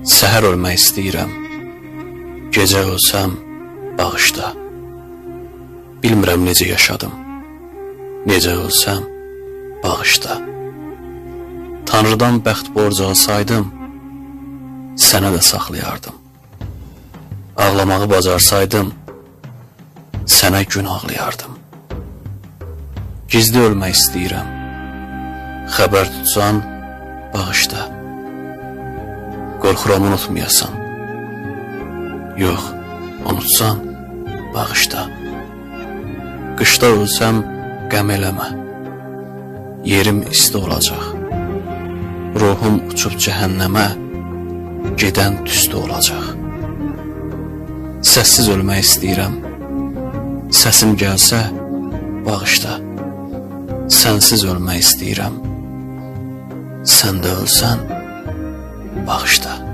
Səhər ölmək istəyirəm. Gecə ölsəm, bağışla. Bilmirəm necə yaşadım. Necə ölsəm, bağışla. Tanrıdan bəxt borcu alsaydım, sənə də saxlayardım. Ağlamağı bacarsaydım, sənə gün ağlayardım. Gizli ölmək istəyirəm. Xəbər tutsan, bağışla. Qorxuram unutmayasan. Yox, unutsan, bağışla. Qışda ölsəm, qəm eləmə. Yerim isti olacaq. Ruhum uçub cəhənnəmə, gedən tüstü olacaq. Səssiz ölmək istəyirəm. Səsim gəlsə, bağışla. Sənsiz ölmək istəyirəm. Sən də ölsən, bağışla.